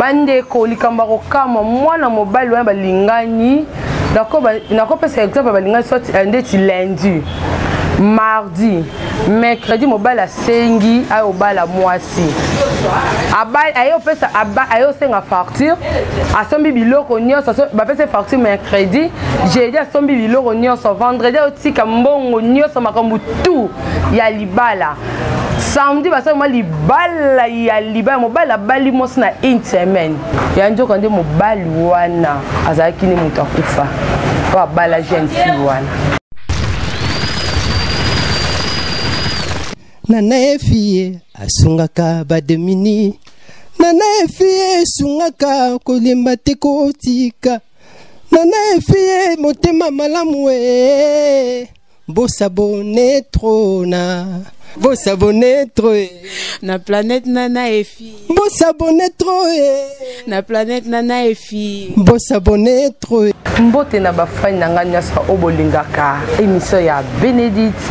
Bandeko, likambo ya kokamwa, mwana mobali wana balingani, nakopesa exemple, balingani soit eh, ndeti lundi, mardi, mercredi, mobali asengi ayobala mwasi, aye opesa, aye osenga facture, asombi biloko nyonso, bapesa facture mercredi, jeudi asombi biloko nyonso, vendredi ayotika mbongo nyonso, makambo tout ya libala. Samedi basali mwa libala ya libala, mobali abali mwasi na une semaine ya nzoka nde mobali wana azalaki nde moto akufa mpo abala jeune fille wana. Nana efie asungaka bademini, nana efie esungaka kolemba te kotika, nana efie motema malamu e bosabone trop na bosabone trop e na planète Nana Efi, bosabone trop e na planète Nana Efi, bosabone trop e. Mbote na bafani na ngai nyonso oyo bolingaka émission ya Bénédicte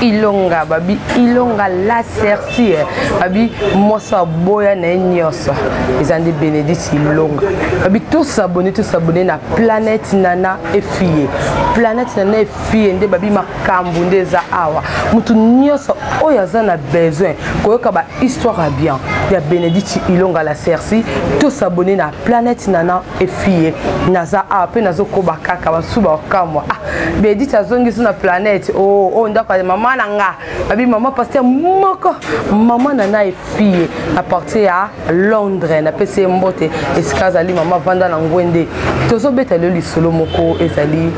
Ilonga, babi Ilonga la sertie, babi mwasi aboya na ye nyonso eza nde Bénédicte Ilonga. Babi tosabone, tosabone na planète Nana Efie, planète Nana Efie nde babi makambo nde eza awa. Moto nyonso oyo aza na besoin koyoka ba histoire ya bien ya Bénédicte Ilonga la sertie, tosabone na planète Nana Efie. Naza awa mpe nazokoba kaka, basusu bakamwa, ah, Bénédicte azongisi na planète oyo oh, oh, ndako ya mama na nga, babi mama pasteur moko, mama Nana Efie na partir ya Londres. Napesi ye mbote esika azali, mama vanda na ngwende. Tozobeta lelo lisolo moko, ezali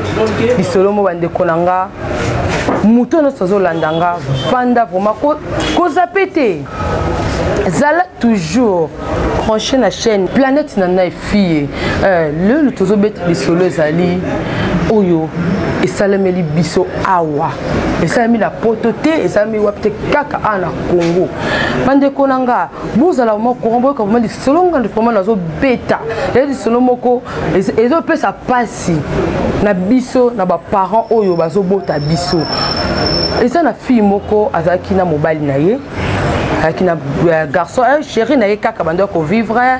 lisolo mo bandeko na nga, moto nyonso azolanda nga, vanda vraiment, kozape te, zala toujours branché na chaîne Planète Nana Efie. Lelo tozobeta lisolo ezali oyo esalemeli biso awa, esalemi na poto te, esalemi wapi te, kaka awa na Congo. Bandeko na nga, bozala mwa courant, boyoka vraiment lisolo nga vraiment nazobeta. Ezali lisolo moko ezopesa mpasi na biso na baparent oyo bazobota biso. Eza na fille moko azalaki na mobali na ye, azalaki na garçon, chéri na ye, kaka bando ya kovivre.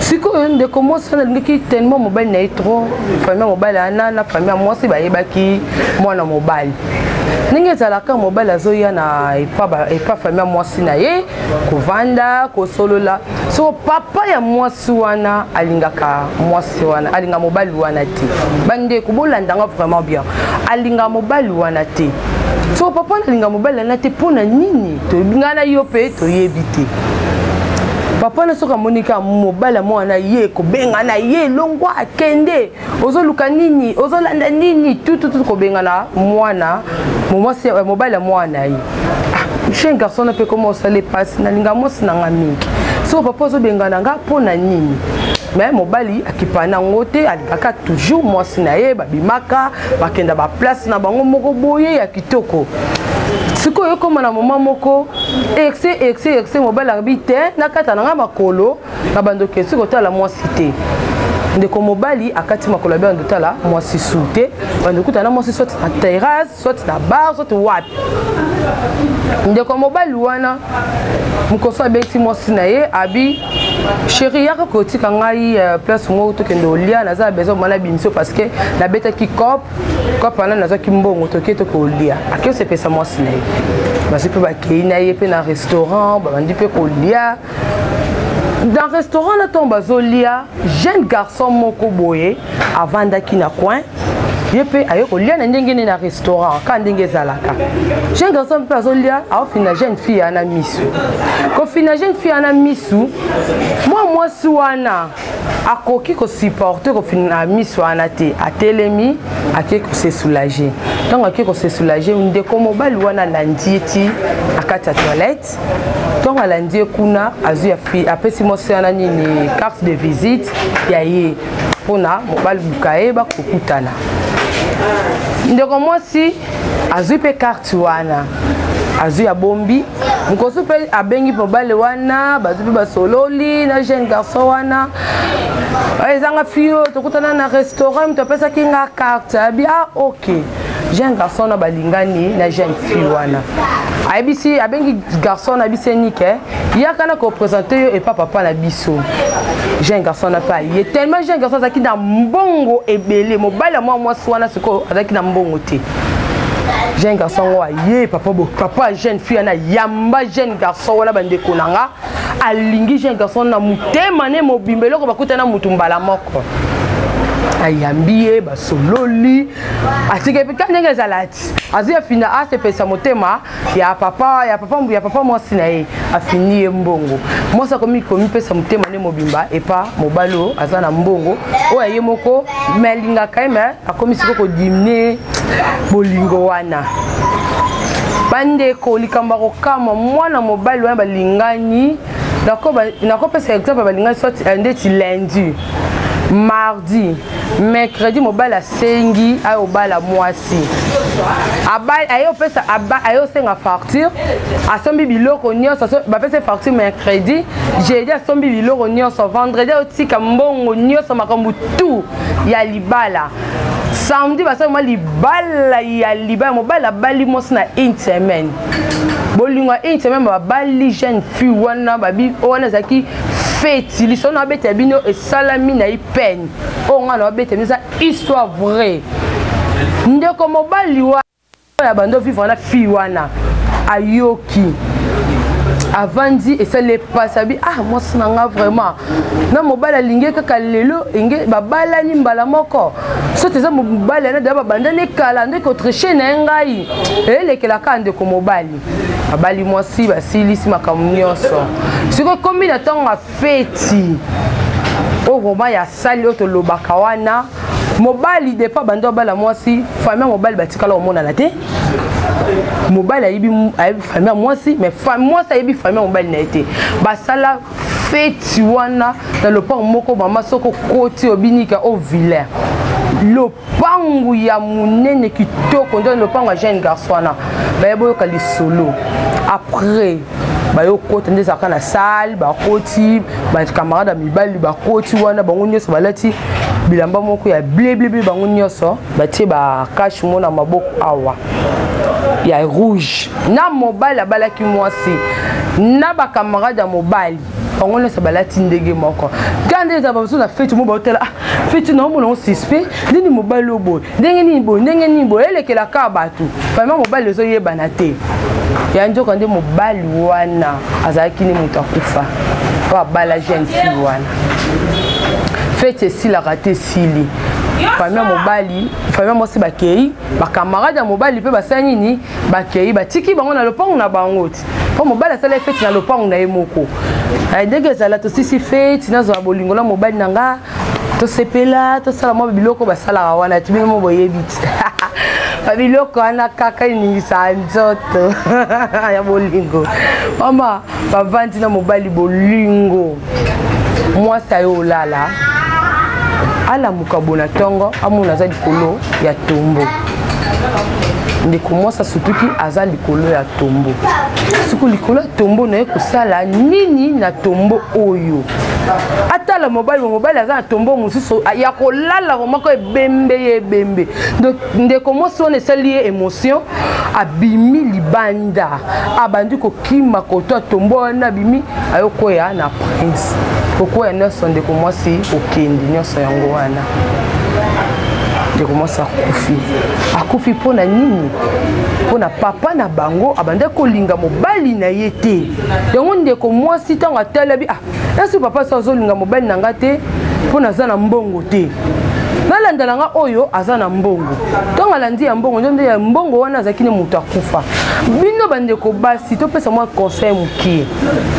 Sikoyo ndeko mwasi wana alingaki tellement mobali na ye trop. Famille ya mobali wana na famille ya mwasi bayebaki mwana mobali ndenge ezalaka. Mobali azoya na epa famille ya mwasi na ye kovanda, kosolola. So papa ya mwasi wana alingaka mwasi wana, alinga mobali wana te. Bandeko, bolandanga vraiment bien, alinga mobali wana te. So papa wana alinga mobali wana te, mpo na nini toyebi ngai na yo mpe toyebi te. Papa na soki amoni kaka mobali ya mwana ye kobenga na ye, longwa, akende, ozoluka nini, ozolanda nini, tututu, kobengana mwana mwasi, mobali ya mwana ye. Ah, jeune garçon na mpe koma osala epasi, nalinga mwasi na nga mingi, soko papa ozobengana nga mpo na nini? Mais mobali akipa nango te, alingaka toujours mwasi na ye, babimaka, bakenda baplace na bango moko boye ya kitoko. Sikoyo ekóma na moma moko excès, excès, excès, mobali alobi te, nakata na nga makolo na bandoki esi kotala mwasi te. Ndeko mobali akati makolo, abi bando tala mwasi su te, bando kutana na mwasi soit na terrasse, soit na bar, soit wapi. Ndeko mobali wana mokoso abeti mwasi na ye, abi chéri, yaka kotika ngai place moko tokende olia, naza na besoin mwana bimiso parce que nabetaki cop cop wana, nazwaki mbongo, toke tokolia. Ake osepesa mwasi na ye, bazwi mpe bakei na ye mpe na restaurant, babandi mpe kolia dans restaurant. Na ntongo bazolia, jeune garçon moko boye avandaki na coin, ye mpe aye kolia na ndenge nini na restaurant, kaka ndenge ezalaka. Jeune garçon mpe azolia, aofina jeune fille wana misu, kofina jeune fille wana misu. Mwa mwasi wana akoki kosupporte kofina miso wana te, atelemi, ake kose soulager. Ntango ake kose soulager, ndeko mobali wana alandi ye ti na kati ya toilette. Ntango alandi ye kuna, azwi, apesi mwasi wana nini, carte de visite ya ye, mpona mobali luka ye bakokutana. Ndeko mwasi azwi mpe carte wana, azwi, abombi. Mokosu mpe abengi mobali wana, bazwi mpe basololi na jeune garçon wana: ezanga fille oyo tokutana na restaurant, moto apesaki nga carte. Abi ah, ok. Jeune garçon wana balingani na jeune fille wana. Ayebisi, abengi garçon na biso nike, yaka na ko présenter yo epa papa na biso. Jeune garçon na pa ye tellement jeune garçon azalaki na mbongo ebele, mobali ya mwa mwasi wana sikoyo azalaki na mbongo te. Jeune garçon ngo aye papa bo papa jeune fille wana yamba jeune garçon wana bandeko na nga alingi jeune garçon na motema ne mobimba eloko bakutana mutu mbala moko ayambi ye basololi atiki mpe ka ndenge ezala ti azwi afina asepelisa motema ya papa ya papa ya papa mwasi na ye afini ye mbongo mwasi akomi komipesa motema nde mobimba epa mobali oyo aza na mbongo oyo aye moko me alingaka ye me akomi siko kodimine bolingo wana bandeko likambo ya kokamwa mwana mobali wana balingani nakopesa exemple balingani soit eh, ndeti lundi mardi mercredi mobali asengi ayobala mwasi aye opesa aye osenga facture asombi biloko nyonso bapesa facture mercredi jeudi asombi biloko nyonso vendredi ayotika mbongo nyonso makambo tout ya libala samedi basali mwa libala ya libala mobali abali mwasi na une semaine bolingo ya une semaine babali jeune fille wana babi wana ezalaki feti lisolo na babeta bino esalami na ye peine oyo ngai na babeta bino eza histoire vraie ndeko mobali wana ya bando vivre na fille wana ayoki avandi esali epasi abi ah mwasi na nga vraiment na mobali alingi kaka lelo enge babalani mbala moko soki eza mobali ana deya babandani kala nde kotriche na ye ngai elekela kaka ndeko mobali abali mwasi basilisi makambo nyonso sikoyo ekomi na ntango ya feti oyo vraimen ya sali oyo tolobaka wana mobali depa banda obala mwasi famille ya mobali batikala komonana te mobali ayebi ayebi famille ya mwasi mais mwasi ayebi famille ya mobali na ye te basala feti wana na lopango moko mama soki okoti obinika o vilain lopango ya monene kitoko nde lopango ya jeune garçon wana baye boyoka lisolo après bayokota nde ezalaka na salle bakoti bacamarade ya mibali bakoti wana bango nyonso balati bilamba moko ya bleblebe bango nyonso batie bakashe mo na maboko awa ya rouge na mobali abalaki mwasi na bacamarade ya mobali bango nyonso balati ndenge moko kaka nde ezala bamosusu na feti mo baotala ah, feti na omona ngo suspect nini mobali oyo boye ndenge nini boye ndenge nini boye elekela kaka bato vraiment mobali ezoyebana te ya nzoka nde mobali wana azalaki nde moto akufa oyo abala jeune fille wana feti esilaka te esili famille ya mobali famille ya mwasi bakei bakamarade ya mobali mpe basali nini bakei batiki bango na lopango na bango ti mpo mobali asala feti na lopango na ye moko eh, ndenge ezala tosisi feti nazwa bolingo na mobali na nga tosepela tosala mwa biloko basalaka wana ti bino mo boyebi ti babiloko wana kaka eningisa nzoto ya bolingo mama bavandi na mobali bolingo mwasi aye olala alamuka bona ntongo amona aza likolo ya tombo ndeko mwasi asutuki aza likolo ya tombo siko likolo ya tombo naye kosala nini na tombo oyo atala mobali mobali aza na tombo mosusu ya kolala moko ebembe ye ebembe ndeko mwasi wana esali ye émotion abimi libanda abandi kokima koto atombo wana abimi ayokwea na prince kokwea nyonso ndeko mwasi okende nyonso yango wana ndeko mwasi akufi akufi mpo na nini mpo na papa na bango abandaki kolinga mobali na ye te yango ndeko mwasi ntango atalabi ah esi papa so azolinga mobali na nga te mpo naza na mbongo te nalanda na nga oyo aza na mbongo ntango alandi ya mbongo nde ya mbongo wana azalaki ne moto akufa bino bandeko basi topesa mwa conseil mokie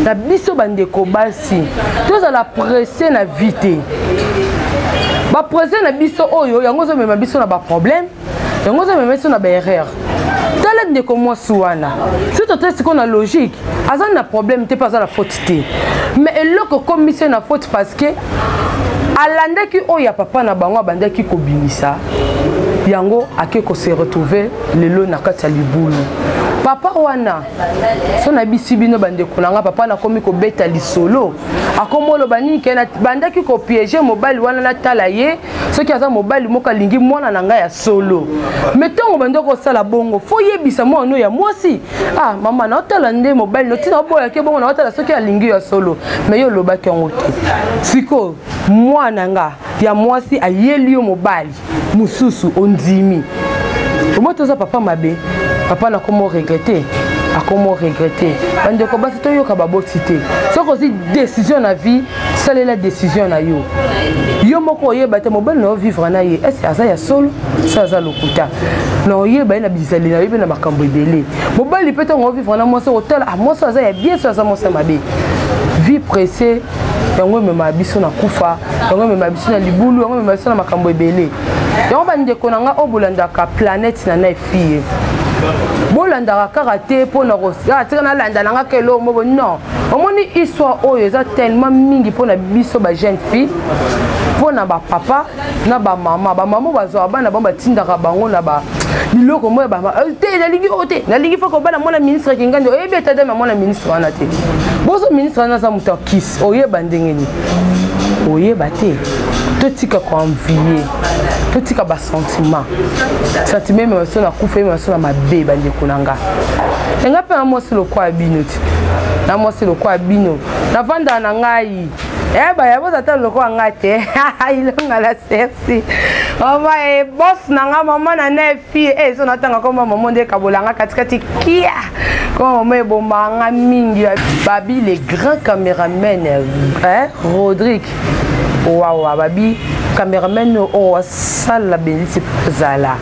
na biso bandeko basi tozala presse na vie te bapresse na biso oyo yango ezomema biso na baproblème yango ezomema biso na baerreur tala ndeko mwasi wana soki totali sikoyo na logique aza na problème te mpe aza na faute te mais eloko ekomisi ye na faute parce que alandaki oyo ya papa na bango abandaki kobimisa yango ake kose retrouver lelo na kati ya libulu. Papa wana so nayebisi bino bandeko na nga, papa nakomi kobeta lisolo, akomi oloba nini ke bandaki kopiéger mobali wana, natala ye soki aza mobali moko alingi mwana na ngai ya solo. Mais ntango bandi kosala bongo, faut yebisa mwana oyo ya mwasi: "Ah mama, naotala nde mobali no ntina oboyaki bongo, naotala soki alingi ya solo." Mais ye olobaki yango te. Sikoyo mwana nga ya mwasi ayeli yo mobali mosusu, ondimi omoi. Toza papa mabe, papa nakomo regretter, akomo regretter. Bandeko basi, toyoka baboti te. Soki ozwi décision na vie, salela décision na yo yo moko. Oyeba te mobali na yo, vivre na ye, ese aza ya solo so aza lokuta. Na oyeba ye na bizali na yo mpe na makambo ebele. Mobali mpe, ntango ovivre na mwasi, otala: ah, mwasi aza ya bien so aza mwasi ya mabe. Vie pressée yango ememaka biso na kufa, yango ememaka biso na libulu, yango ememaka biso na makambo ebele. Yango bandeko na nga oyo bolandaka Planète na na Efie, bolandaka kaka te mpona tika nalanda nanga kelo mobo. Non, omoni histoire oyo eza tellement mingi mpona biso bajeune fille, mpona bapapa na bamama. Bamama bazwaka bana bango, batindaka bango na ba biloko moyo te. Nalingi oyo te, nalingi faut kobala mwana ministre Kingandi. Oyebi etadame ya mwana ministre wana te. Bozo ministre wana aza moto akisi, oyeba ndenge nini? Oyeba te. Totika koenvier, totika basentiment. Sentiment emema biso na kufa, emema biso na mabe. Bandeko na nga, enga mpe na mwasi lokwa ya bino ti na mwasi lokwa ya bino, navandaka na ngai ebaya boza ata lokola nga te. Ilonga la sersi, mama e bos na nga, mama na na fille e so natanga koma mama nde ekabolanga katikati kia koma mama ebomaka nga mingi. Babi le grand caméraman, hein, Rodrigue wawa, babi caméraman oyo asala benisi ozala,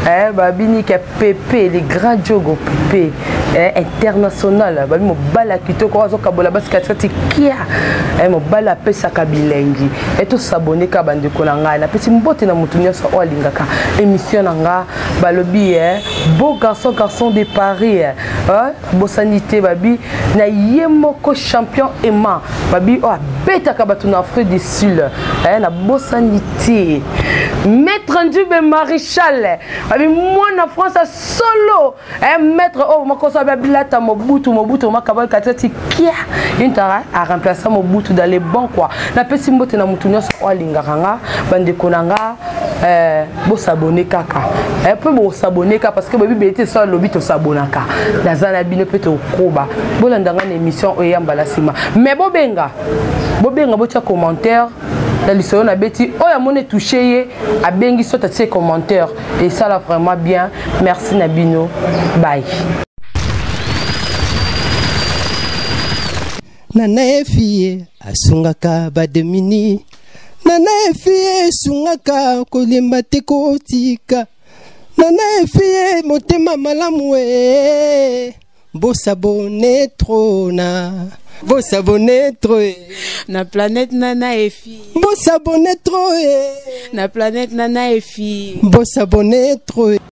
eh, babi nike pepe le grand jogo pepe, eh, international. Babi mobali ya kitoko azokabola basi katikati kia, eh, mobali apesaka bilengi. Eh, tosabone kaka. Bandeko na ngai, napesi mbote na motu nyonso oyo alingaka émission na nga. Balobi, eh, beau garçon, garçon de Paris, eh, bosani te. Babi na ye moko champion ema, babi oyo abetaka bato na Afrique du Sud, eh, nabosani te maître Ndube Maréchal. Babi mwana France solo, eh, maître oyo makoso abi abilata Mobutu, Mobutu makabali katikati kia ye ntara aremplace Mobutu dans les bons quoi. Napesi mbote na motu nyonso oyo alingaka nga. Bandeko na nga, eh, bosabone kaka, eh, mpe bosabone kaka parce que boyebi bete so alobi tosabonaka. Naza na bino mpe tokoba. Bolanda nga na émission oyo eyambala nsima. Mais bobenga, bobenga, botia commentaire na lisolo nabeti oyo amoni etouche ye, abengi so tatie commentaire, esala vraiment bien. Merci na bino, bye. Nana Efie asungaka bademini. Nana Efie esungaka kolemba te, kotika. Nana Efie motema malamu e. Bosabone trop na, bosabone trop e. Na Planète Nana Efi. Bosabone trop e. Na Planète Nana Efi. Bosabone trop e.